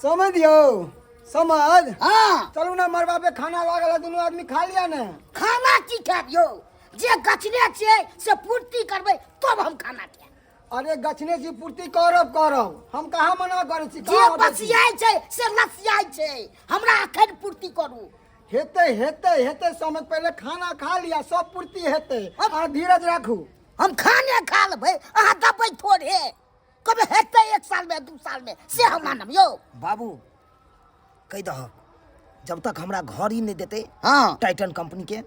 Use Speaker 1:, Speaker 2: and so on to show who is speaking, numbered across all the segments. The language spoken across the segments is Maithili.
Speaker 1: समझ यौ समझ।
Speaker 2: हाँ।
Speaker 1: चलू ना मरबा पे खाना लागल है, दुनू आदमी खा लिया ने।
Speaker 2: खाना की खायब यौ? जे गछने छियै से पूर्ति करबै तब हम खाना खायब।
Speaker 1: अरे गछने छी पूर्ति करब करब, हम कहाँ मना करै छी?
Speaker 2: जे
Speaker 1: कहाँ अबै छी?
Speaker 2: बसियाइ छै से लसियाइ छै, हमरा अखन पूर्ति करू।
Speaker 1: हेतै हेतै हेतै समझ, पहिले खाना खा लिया सब पूर्ति हेतै। अहाँ धीरज राखू।
Speaker 2: हम खाने खा लेबै, अहाँ दबै थोड़े। कभी हेतै 1 साल में 2 साल में से हम मानब यौ।
Speaker 3: बाबू कहि दहक जब तक हमरा घर ही नहीं देते,
Speaker 2: हाँ।
Speaker 3: टाइटन कंपनी के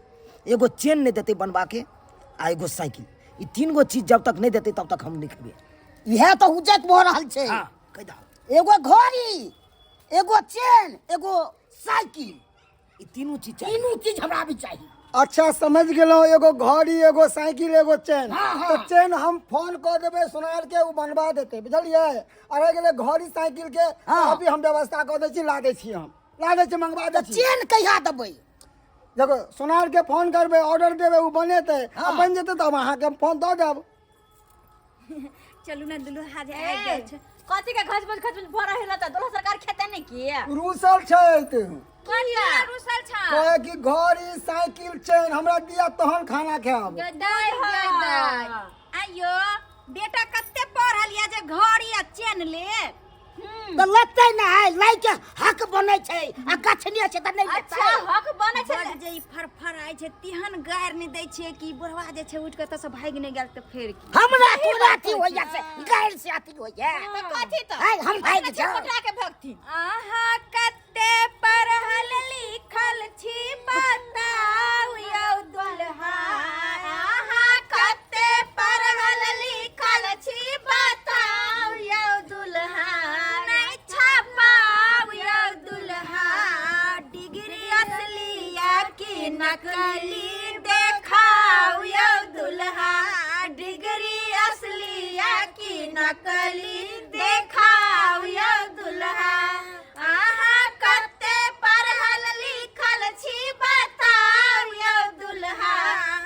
Speaker 3: एगो चेन नहीं देते बनवा के आ एगो साइकिल, ई 3 गो चीज जब तक नहीं देते तब तक हम नहीं खेबे।
Speaker 2: इएह तऽ उजत भऽ रहल छै।
Speaker 3: हाँ, कहि दहक।
Speaker 2: एगो घड़ी, एगो चेन, एगो साइकिल,
Speaker 3: ई तीनू चीज चाही।
Speaker 2: तीनू चीज हमरा भी चाही।
Speaker 1: अच्छा समझ गेलहुँ, एगो घड़ी, एगो साइकिल, एगो चेन।
Speaker 2: हाँ, हाँ।
Speaker 1: तऽ चेन हम फोन कऽ देबै सोनार के, ओ बनवा देतै, बुझलियै? आ रहि गेलै घड़ी साइकिल के,
Speaker 2: हाँ।
Speaker 1: अभी हम व्यवस्था कऽ दै छी, ला दै छी, हम ला दै छी, मंगवा दै
Speaker 2: तऽ
Speaker 1: छी।
Speaker 2: चेन कहिया देबै?
Speaker 1: देखो सोनार के फोन करबै, ऑर्डर देबै, ओ बनेतै, आ
Speaker 2: हाँ।
Speaker 1: बनि जेतै तऽ हम अहाँके फोन दऽ देब।
Speaker 4: चलू ना दुल्हा जे आबि गेल छै।
Speaker 5: कथी के खचबच खचबच भऽ रहल है? दुल्हा सरकार खेते नहीं किए
Speaker 1: रूसल छथि।
Speaker 5: किया
Speaker 4: रुसल छा?
Speaker 1: कहे कि घड़ी साइकिल चेन हमरा दिया तहन खाना खायब।
Speaker 4: गदाई गदाई। आइयो बेटा कते पढ़ल या जे घड़ी आ चेन ले?
Speaker 2: तऽ लेतै ने, है लै के हक बनै छै आ गछने छै तऽ नहि लेतै।
Speaker 5: अच्छा हक बनै छै।
Speaker 4: बड़ जे ई फरफराइ छै तेहन गारि नहि दै छियै कि बुढ़वा जे छै उठि कऽ एतऽ से भागि नहि गेल तऽ फेर की?
Speaker 2: हमरा तोरा अथी होइया से गारि से अथी होइया।
Speaker 5: तऽ कथी तऽ?
Speaker 2: है, हम भागि जाउ।
Speaker 5: पटरा के भगथिन।
Speaker 4: अहाँ कते पढ़ल लिखल छी बताउ यौ दुल्हा, अहाँ कते पढ़ल लिखल छी बताउ यौ दुल्हा, नहि छपाउ यौ दुल्हा, डिग्री असली या कि नकली देखाउ यौ दुल्हा, डिग्री असली या कि नकली देखाउ यौ दुल्हा, अहाँ कते पढ़ल लिखल छी बताउ यौ दुल्हा,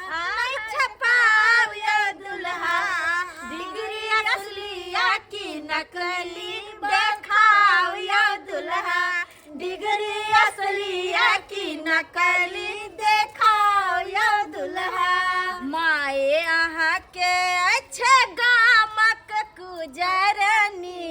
Speaker 4: नहि छपाउ यौ दुल्हा, डिग्री असली या कि नकली देखाउ यौ दुल्हा, डिग्री असली या कि नकली देखाउ यौ दुल्हा। माए अहाँके अच्छे गामक कुजरनी,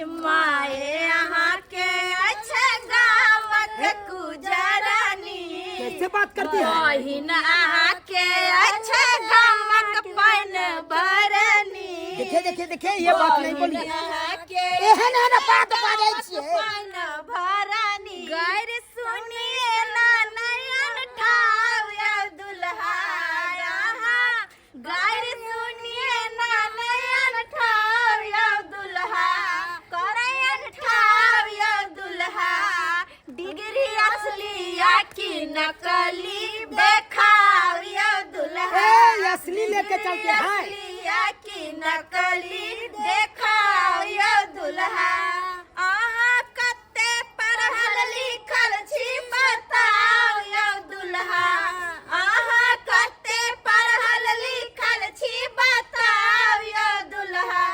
Speaker 4: माए अहाँके अच्छे गामक कुजरनी,
Speaker 3: कैसे बात करती है?
Speaker 4: बहिन अहाँके अच्छे गामक पानि भरनी।
Speaker 3: देखे देखे देखे ये बात नहीं बोली।
Speaker 4: अहाँके
Speaker 2: एहन एहन बात बाजै छियै।
Speaker 4: पानि भरनी। गैर सुनिए ना नयन ठाव यौ दुल्हा, गैर सुनिए ना नयन ठाव यौ दुल्हा, करयन ठाव यौ दुल्हा, डिग्री असली या कि नकली देखाव यौ दुल्हा,
Speaker 3: ए, असली लेके चलते हैं।
Speaker 4: असली या कि नकली देखाव यौ दुल्हा, अहाँ कते पढ़ल लिखल छी बताउ यौ दुल्हा, अहाँ कते पढ़ल लिखल छी बताउ यौ दुल्हा,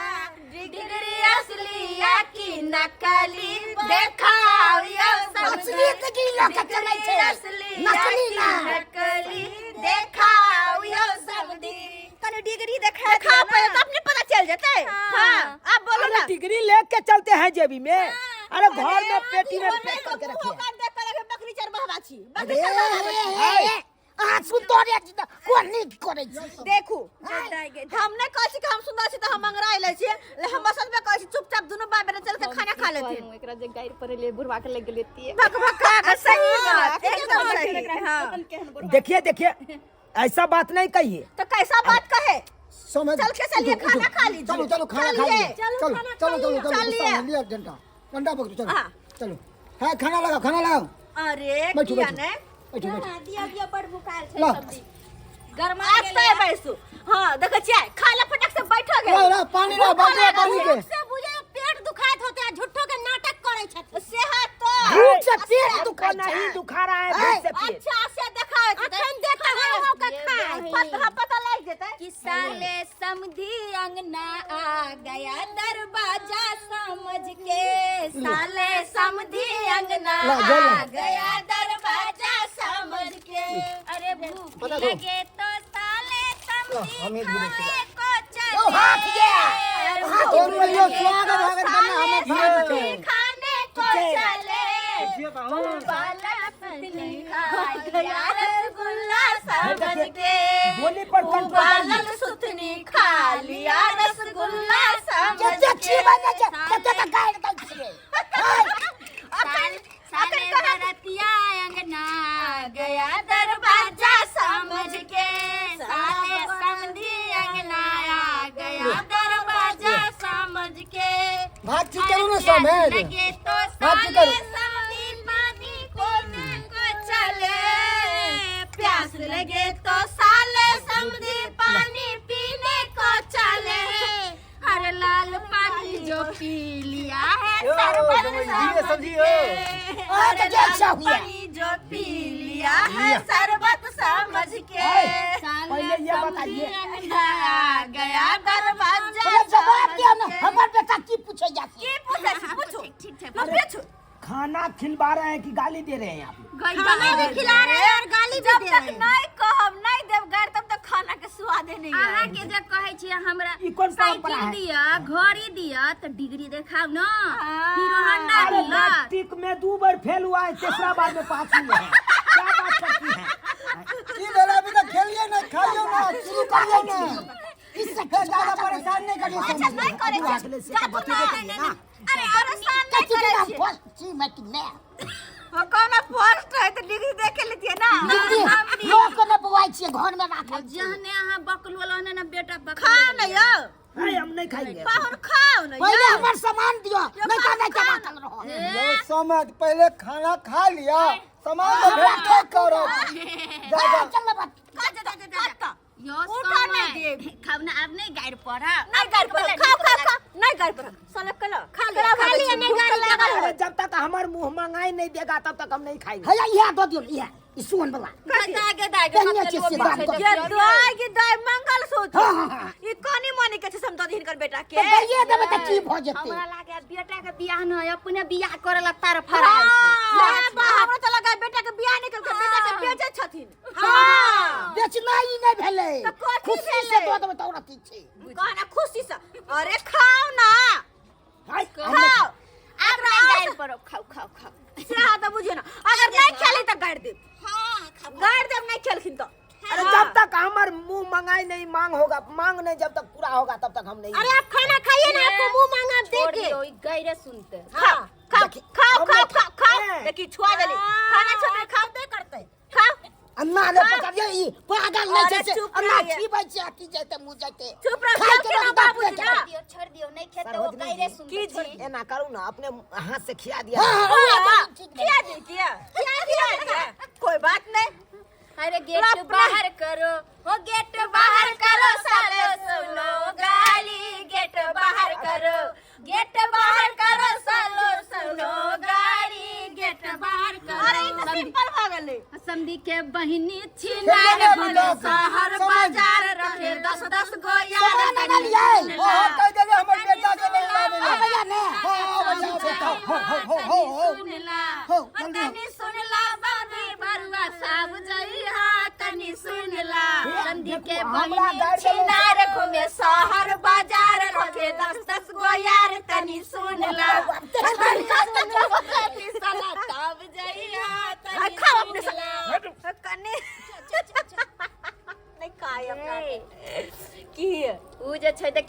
Speaker 4: डिग्री असली या कि नकली देखाउ यौ
Speaker 2: असली डिग्री लऽ के चलै छै,
Speaker 4: असली या
Speaker 2: नकली
Speaker 4: कि
Speaker 2: ना।
Speaker 4: नकली देखाउ यौ समधी।
Speaker 5: कनी डिग्री देखा देखा पे तो अपने पता चल जते। हां अब बोलो
Speaker 3: अरे
Speaker 5: ना।
Speaker 3: डिग्री लेके चलते हैं जेबी में, अरे घर में पेटी में पैक करके रखे हैं।
Speaker 5: कान देख कर बकरी चरवाहा छी, बकरी
Speaker 2: अरे,
Speaker 5: चरवाहा छी।
Speaker 2: अरे, अरे, अहाँ सुन्दरे छी तऽ कोन नीक करै छी?
Speaker 5: देखू हम नहि कहै छी कि हम सुन्दर छी तऽ हम मंगराइ लै छियै, ले हम असल में कहै छी चुपचाप दुनू बाप बेटा चल के खाना खा लेथिन।
Speaker 6: एकरा जे गारि पड़े बुढ़वा के लग गेलै तिये।
Speaker 5: भक भक का सही बात, एकदम सही। हाँ।
Speaker 3: देखिए देखिए ऐसा बात नहीं कहिए।
Speaker 5: तो कैसा बात कहे?
Speaker 1: समझ
Speaker 5: चल के चलिए,
Speaker 1: उठो,
Speaker 5: खाना
Speaker 1: उठो।
Speaker 5: खा लीजिए।
Speaker 1: चलो चलो खाना खा
Speaker 5: चलिए,
Speaker 1: लीजिए।
Speaker 5: चलो,
Speaker 1: चलो,
Speaker 5: खाना
Speaker 1: चलो,
Speaker 5: खा
Speaker 1: चलो,
Speaker 5: लीजिए।
Speaker 1: चलो, गुस्सा
Speaker 5: चलिए।
Speaker 1: में लिया डंडा, डंडा पकड़ो, चलो,
Speaker 5: हाँ।
Speaker 1: चलो। हाँ, खाना लगाओ, खाना लगाओ।
Speaker 5: अरे,
Speaker 1: बैठो,
Speaker 5: किया
Speaker 1: बैठो।
Speaker 5: ने?
Speaker 1: बैठो, बैठो।
Speaker 4: हाँ, दिया दिया बड़ भुखायल छै
Speaker 1: ला।
Speaker 4: सब्जी। गरमा
Speaker 5: आज
Speaker 4: गेलै।
Speaker 5: तो बैसू। हाँ, देखै छियै, खा ले फटक से बैठो गेल।
Speaker 1: ला, ला, पानी ला, बाल्टी ला, पानी के।
Speaker 4: से बुझे पेट दुखाइत होते आ झूठो के नाटक करै छथिन।
Speaker 5: से हाथ तो।
Speaker 2: भूख से पेट
Speaker 3: आपको
Speaker 2: दुखाइ छै।
Speaker 3: नहीं दुखा रहा है भूख से पेट।
Speaker 5: अच्छा से देखा
Speaker 4: अखन देखा हम के खाय।
Speaker 5: पता पता लग जेतै।
Speaker 4: कि साले समधी अंगना आ गया दरवाजा समझ के, साले समधी अंगना
Speaker 1: ला, जा ला।
Speaker 4: गया दरवाजा समझ के। अरे भूख
Speaker 1: बता दो।
Speaker 4: लगे तो साले
Speaker 1: ला, हम
Speaker 4: समधी
Speaker 1: एक दूसरे के
Speaker 4: खाने को चले।
Speaker 2: ओ, हाथ ये।
Speaker 4: अरे
Speaker 2: हाथ
Speaker 4: भूख
Speaker 1: और भैया,
Speaker 4: लगे
Speaker 1: स्वागत
Speaker 4: तो
Speaker 1: है, करना
Speaker 4: साले
Speaker 1: हमें भाग
Speaker 4: समधी
Speaker 1: के।
Speaker 4: खाने को चले। गया रसगुल्ला समझ के।
Speaker 3: बोली पर कंट्रोल
Speaker 4: उबालल सुथनी खा लिया रसगुल्ला समझ
Speaker 2: कते
Speaker 4: के।
Speaker 2: छीबै नै छै कते त गारि दै छियै।
Speaker 4: साले बरतिया अंगना गया दरवाजा समझ के। साले समधी अंगना गया दरवाजा समझ के।
Speaker 1: बातचीत करू ना समझ।
Speaker 4: लगे तो
Speaker 1: बातचीत
Speaker 4: साले
Speaker 1: करू।
Speaker 4: समधी पानी को को चले। प्यास लगे तो साले समधी पानी पीने को चले। हर लाल पानी जो पी लिया है शरबत समझ के।
Speaker 2: और
Speaker 4: हर
Speaker 2: तो जैसा
Speaker 4: लाल
Speaker 2: हुआ।
Speaker 4: पानी जो पी लिया है शरबत समझ के।
Speaker 3: पहले ये बताइए।
Speaker 4: गया दरवाजा
Speaker 2: पहिले जवाब दियौ ने
Speaker 4: समझ के।
Speaker 2: हमर बेटा की पूछै जा से।
Speaker 5: की पूछै छी? पूछू।
Speaker 4: ठीक छै।
Speaker 5: लो, पूछू।
Speaker 3: खाना खिलवा रहे हैं कि गाली दे रहे हैं आप?
Speaker 4: खाना भी खिला रहे हैं और गाली भी
Speaker 5: जब
Speaker 4: दे
Speaker 5: तक
Speaker 4: रहे हैं।
Speaker 5: नहीं कहब नहीं देब गारि तब तक खाना के स्वादे नहीं
Speaker 4: अहाँ
Speaker 5: आए।
Speaker 4: के जे कहै छियै हमरा
Speaker 3: ई कोन परंपरा
Speaker 4: साइकिल
Speaker 3: है?
Speaker 4: दिअ घड़ी दिअ तऽ डिग्री देखाउ न हीरो होंडा
Speaker 3: अरे
Speaker 4: दिअ।
Speaker 3: मैट्रिक में 2 बार फेल हुआ है, तीसरा बार में पास हुए हैं। क्या बात करती है?
Speaker 1: की भेल अभी तक खेलिए ना खाइयो ना शुरू करियो ना।
Speaker 2: इससे
Speaker 1: हे, ज्यादा परेशान नहीं करियो
Speaker 5: अच्छा
Speaker 1: समझ।
Speaker 5: नहीं करै
Speaker 3: अबू
Speaker 5: छी।
Speaker 3: आगले से तो बतेबे करिए ना।
Speaker 5: अरे परेशान नहीं
Speaker 2: कथी के
Speaker 5: करै
Speaker 2: नाम
Speaker 5: छी।
Speaker 2: फर्स्ट छी मैट्रिक में?
Speaker 5: हो कोनो फर्स्ट है तऽ डिग्री देखे लेतियै ना।
Speaker 2: डिग्री लोक ने बौआइ छियै घर में राखल छियै।
Speaker 4: जहने अहाँ बकलोल ओहने ने बेटा बकलोल।
Speaker 5: खाउ ने यौ।
Speaker 3: अरे हम नहीं खाएंगे।
Speaker 5: पाहुन खाउ ने
Speaker 2: पहिले
Speaker 5: यौ।
Speaker 2: हमर सामान दियौ नहीं तऽ नहीं तऽ राखल रहो।
Speaker 1: यो समझ पहले खाना खा लिया सामान तो भेटबे करत। जा जा।
Speaker 2: चल ना बात।
Speaker 5: खा जा जा जा जा।
Speaker 4: यो
Speaker 5: उठा
Speaker 4: समय।
Speaker 5: नहीं देब।
Speaker 4: खाउ न आब नहीं गारि पढ़ब।
Speaker 5: नहीं गारि पढ़ब। खाओ खाओ खाओ नहीं गारि पढ़ब। साले कला
Speaker 4: खा ले, खा लिअ, नहीं गारि लागल।
Speaker 3: अरे जब तक हमार मुंह मंगाई नहीं देगा तब तक हम नहीं खाएंगे।
Speaker 2: हैया इएह दऽ दियौ इएह ई सोन वाला।
Speaker 4: दाय गे दाय गे
Speaker 2: केहने छै से दाम दऽ
Speaker 5: ये दाय के दाय मंगलसूत्र।
Speaker 2: हाँ, हाँ, हाँ।
Speaker 5: ई कनी मनी के छै से हम दऽ दी हिनकर बेटा के।
Speaker 2: तऽ दैये देबै तऽ की भऽ जेतै?
Speaker 4: हमरा लागे बेटा के बियाह न अपने बियाह करे ला तार फरायल छै।
Speaker 5: हाँ, बा, हमरा तऽ लगा बेटा के बियाह नहीं केलकै, बेटा के बेचै छथिन। हाँ।
Speaker 2: बेचनाइ नहि भेलै।
Speaker 5: तऽ कथी
Speaker 2: खुशी से
Speaker 5: भेलै?
Speaker 2: दऽ देबै तऽ और अथी छै।
Speaker 5: कहना खुशी से। अरे खाओ ना।
Speaker 3: हाय,
Speaker 5: खाओ।
Speaker 4: आब नहीं गारि पढ़ब। खाउ खाउ खाउ।
Speaker 5: से अहाँ तऽ बुझियौ ना अगर नहीं खेली तऽ गारि देब।
Speaker 4: हाँ खाउ।
Speaker 5: गारि देब नहीं खेलखिन तऽ।
Speaker 3: अरे जब तक हमार मुंह मंगाई नहीं मांग होगा मांग नहीं जब तक पूरा होगा तब तक हम नहीं।
Speaker 6: अरे आप खाना खाइए ना आपको मुंह मांगा आप
Speaker 4: छोड़
Speaker 6: देंगे।
Speaker 4: दियौ ई गाइरे सुनते।
Speaker 5: खाओ खाओ खाओ खाओ खाओ खाओ।
Speaker 3: ए।
Speaker 5: देखी छुआ देली खाना छोड़ खाओ दे करते खाओ।
Speaker 2: अन्ना ने पकड़िए ई पागल नहीं छै
Speaker 5: अरे
Speaker 2: से
Speaker 5: चुप
Speaker 2: अन्ना
Speaker 5: रहिए।
Speaker 2: छीबै छै आ की जेतै मुँह जेतै।
Speaker 5: चुप रह,
Speaker 2: खाइ के
Speaker 5: खाओ
Speaker 2: रह
Speaker 5: ना
Speaker 2: बाप रे।
Speaker 5: बाबूजी ना।
Speaker 4: दियौ छोड़ दियौ नहीं खेतै ओ
Speaker 3: सरोजनी
Speaker 4: गाइरे
Speaker 3: जी,
Speaker 4: सुनते।
Speaker 5: की
Speaker 4: छोड़
Speaker 5: जी?
Speaker 4: दियौ।
Speaker 3: एना करू ना अपने हाथ से खिया दिया।
Speaker 2: हाँ, हाँ,
Speaker 5: हाँ,
Speaker 2: ठीक
Speaker 5: किया जी किया किया किया कोई बात नहीं।
Speaker 4: अरे गेट बाहर करो हो गेट बाहर करो साले सुनो गाली गेट बाहर करो गेट बाहर करो सालो सुनो गाली गेट बाहर करो।
Speaker 5: अरे ई तऽ सिंपल भऽ गेलै।
Speaker 4: समधी के बहिनी
Speaker 1: खेलिए
Speaker 4: छिनार
Speaker 1: ना
Speaker 4: घुमे
Speaker 1: अभी तक।
Speaker 4: शहर
Speaker 1: समझ।
Speaker 4: बाजार रखे 10 10 गो यार।
Speaker 2: सामान आनलियै?
Speaker 1: हो हो कह देले हमर बेटा के नहीं लावे ला।
Speaker 2: अबैया ने।
Speaker 1: हाँ, अबैया, अबैया। हो हो हो हो हो।
Speaker 4: सुनला
Speaker 1: हो, जल्दी हो।
Speaker 4: तनी सुनला बाबी बरुआ साब जइहा तनी सुनला समधी के
Speaker 3: हमरा
Speaker 4: बहिनी
Speaker 3: गारि देलहुँ।
Speaker 4: छिनार घुमे शहर बाजार रखे 10 10 गो यार तनी सुनला तनी साला तब जइहा तनी
Speaker 5: खाओ अपने से।
Speaker 4: सुनला।
Speaker 5: कने नहीं खाए अपना की
Speaker 4: उ जे छै देख।